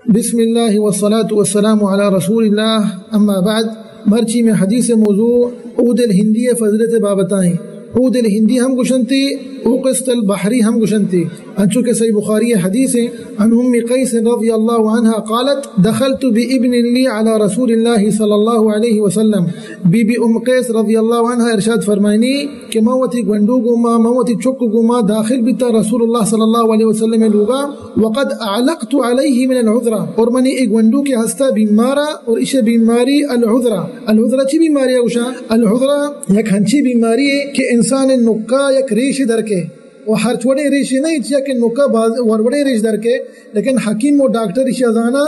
بسم اللہ والصلاة والسلام علی رسول اللہ، اما بعد۔ مرچی میں حدیث موضوع عود الہندی فضیلت بابتائیں۔ عود الہندی ہم گشنتی، او قسط البحری ہم گشنتی۔ انچو کہ صحیح بخاری حدیث ہیں، عن ام قیس رضی اللہ عنہا قالت، دخلت بابن لی علی رسول اللہ صلی اللہ علیہ وسلم۔ بی بی ام قیس رضی اللہ عنہا ارشاد فرمائنی کہ من وتی گونڈو گوما، من وتی چک گوما داخل بیتا رسول اللہ صلی اللہ علیہ وسلم لوگا، وقد اعلقت علیہ من العذرہ، اور منی ای گونڈو کے ہستا بیمارا، اور ایشی بیماری العذرہ۔ العذرہ چی بیماری ہے گوشا؟ العذرہ یک ہنچی بیماری ہے کہ انسان نکا یک ریش درکے، و ہرچ وڑیں ریشے نہ انت، چیا کہ نکا باز وڑ وڑیں ریش درکے، لیکن حکیم و ڈاکٹر ایشی زانا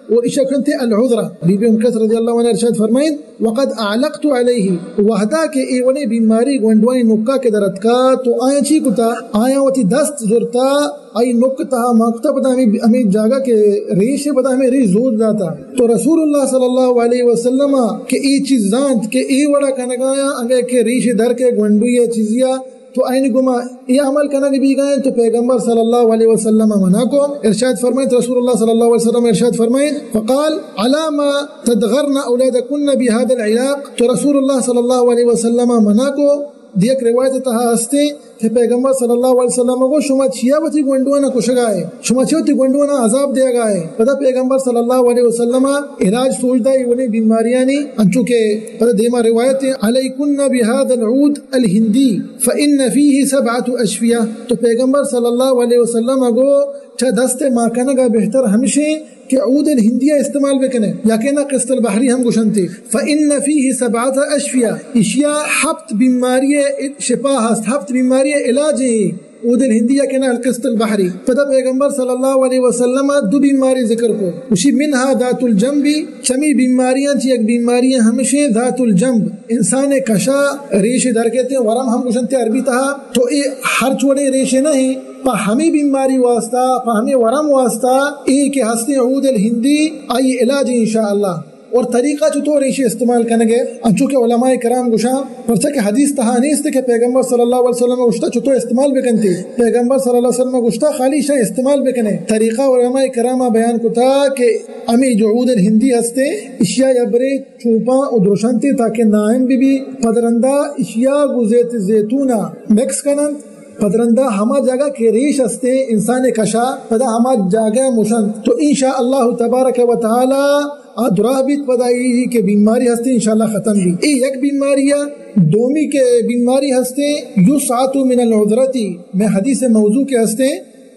و ایشی کنتے العذرہ۔ بی بی ام قیس رضی اللہ عنہا ارشاد فرمائیں، وقد اعلقت علیہ، وہدا کہ اے وڑیں بیماری گونڈوانی نکا کہ درتکا تو آیاں چی کتا؟ آیاں وتی دست زرتا، آئی نک تہا مانکتا، پدا ہمیں، ہمیں جاگہ کہ ریش ہے، پدا ہمیں ریش زور داتا۔ تو رسول اللہ صلی اللہ علیہ وسلم کہ اے چیز زانت کہ اے وڑا کنگایا، اگر کہ ریش درکے گونڈوی چیزیا، تو آئین گما اے عمل کنگ بیگا ہیں، تو پیغمبر صلی اللہ علیہ وسلم منع کو۔ ارشاد فرمائیت، رسول اللہ صلی اللہ علیہ وسلم ارشاد فرمائیت، فقال، علام تدغرن اولادکن بهذا العلاق۔ تو رسول اللہ صلی اللہ علیہ وسلم منع کو۔ دیک روایت تہا ہستے کہ پیغمبر صلی اللہ علیہ وسلم کو، شما چیا وتی گونڈوانا کشگائے، شما چیا وتی گونڈوانا عذاب دیگائے؟ پدا پیغمبر صلی اللہ علیہ وسلم علاج سوچ دائی انہیں بیماریانی، انچو کہ پدا دیما روایت، علیکن بهذا العود الہندی فإن فيه سبعة أشفية۔ تو پیغمبر صلی اللہ علیہ وسلم گو، چا دست ما کنگا بہتر ہمشیں کہ عود الہندیہ استعمال بکنے، یا کہ نہ قسط البحری ہم گشنتے۔ فإن فيه سبعة أشفية، اشیا ہفت بیماری شفا ہست، ہفت بیماری علاج ہیں۔ عود الہندیہ کہ نہ القسط البحری۔ پدا پیغمبر صلی اللہ علیہ وسلم دو بیماری ذکر کو، اسی منها ذات الجنب، چمی بیماریاں چی یک بیماری ہمشیں ذات الجنب، انسان کشا ریش درکتے، ورم ہم گشنتے عربی تہا۔ تو اے ہر چوڑے ریشے نہیں، پہ ہمیں بیماری واسطہ، پہ ہمیں ورم واسطہ اے کہ ہستے عود الہندی، آئی علاج انشاءاللہ۔ اور طریقہ چطور ایشی استعمال کنگے، انچو کہ علماء کرام گشاں، پرچہ کہ حدیث تہا نیست کہ پیغمبر صلی اللہ علیہ وسلم گشتا چطور استعمال بکنتے۔ پیغمبر صلی اللہ علیہ وسلم گشتا خالی شاہ استعمال بکنے۔ طریقہ علماء کرام بیان کتا کہ ہمیں جو عود الہندی ہستے، اشیا یا برے چوپاں و درشنتے تاکہ نائم بی بی۔ پدرندا اشیا گو زیت زیتونا مکس کننت۔ پدرندا ہما جاگہ کہ ریش ہستے انسان کشا، پدا ہما جاگہ مشنت۔ تو انشاءاللہ تبارک و تعالی آ دراہ بیت، پدا ای کہ بیماری ہستے انشاءاللہ ختم بیت۔ ای یک بیماری ہے۔ دومی کہ بیماری ہستے، یسعت من العذرتی، میں حدیث موضوع کے ہستے،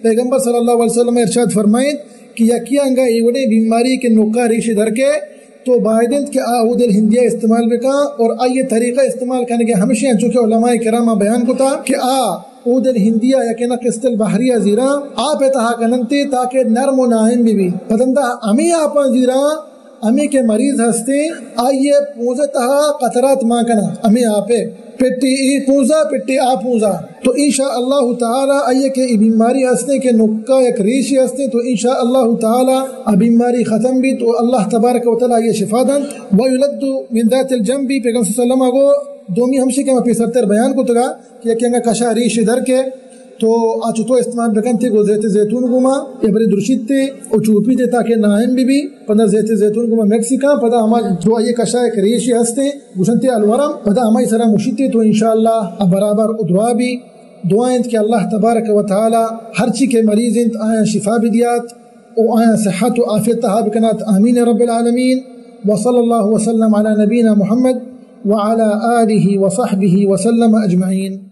پیغمبر صلی اللہ علیہ وسلم ارشاد فرمائیت کہ یکی انگا ای وڑیں بیماری کہ نکا ریش درکے، تو باید انت کہ آ عود الہندیہ استعمال بکا، اور آئی طریقہ استعمال کنگے ہمشی انچو کہ علماء کرام بیان کتا کہ آ عود الہندیہ یا کہ نہ قسط البحریہ زیرا آپ تہا کننتے تاکہ نرم و ناہم بی بی۔ پدندا ہمیں آپاں زیرا ہمیں کہ مریض ہستے، آئیے پونزہ تہا قطرات مان کنا، ہمیں آپے پٹی ای پونزہ، پٹی آ پونزہ۔ تو انشاءاللہ تعالی آئیے کہ ای بیماری ہستے کہ نکا یک ریشی ہستے، تو انشاءاللہ تعالی آ بیماری ختم بیت و اللہ تبارک و تعالی آئیے شفا دنت۔ ویلد من ذات الجنب، پیغمبر صلی اللہ علیہ وسلم گو، دومی ہمشی کہ ما پیسرتر بیان کتگا کہ یکی انگا کشا ریش درکے، تو آ چطور استعمال بکنتے، گو زیت زیتون گوما یا بری درشیتے و چوپی دے تاکہ ناہم بی بی۔ پدا زیت زیتون گوما مکسی کن، پدا ہما جو آئیے کشا یک ریشی ہستے، گوشنتے الورم، پدا ہمائی سرا مشیتے تو انشاءاللہ آ برابر و درا بی۔ دعا انت کہ اللہ تبارک و تعالی ہرچی کہ مریض انت آیاں شفا بدیات و آیاں صحت و عافیت تہا بکنات۔ آمین رب العالمین۔ وصلی اللہ وسلم علی نبینا محمد وعلی آلہ وصحبہ وسلم اجمعین۔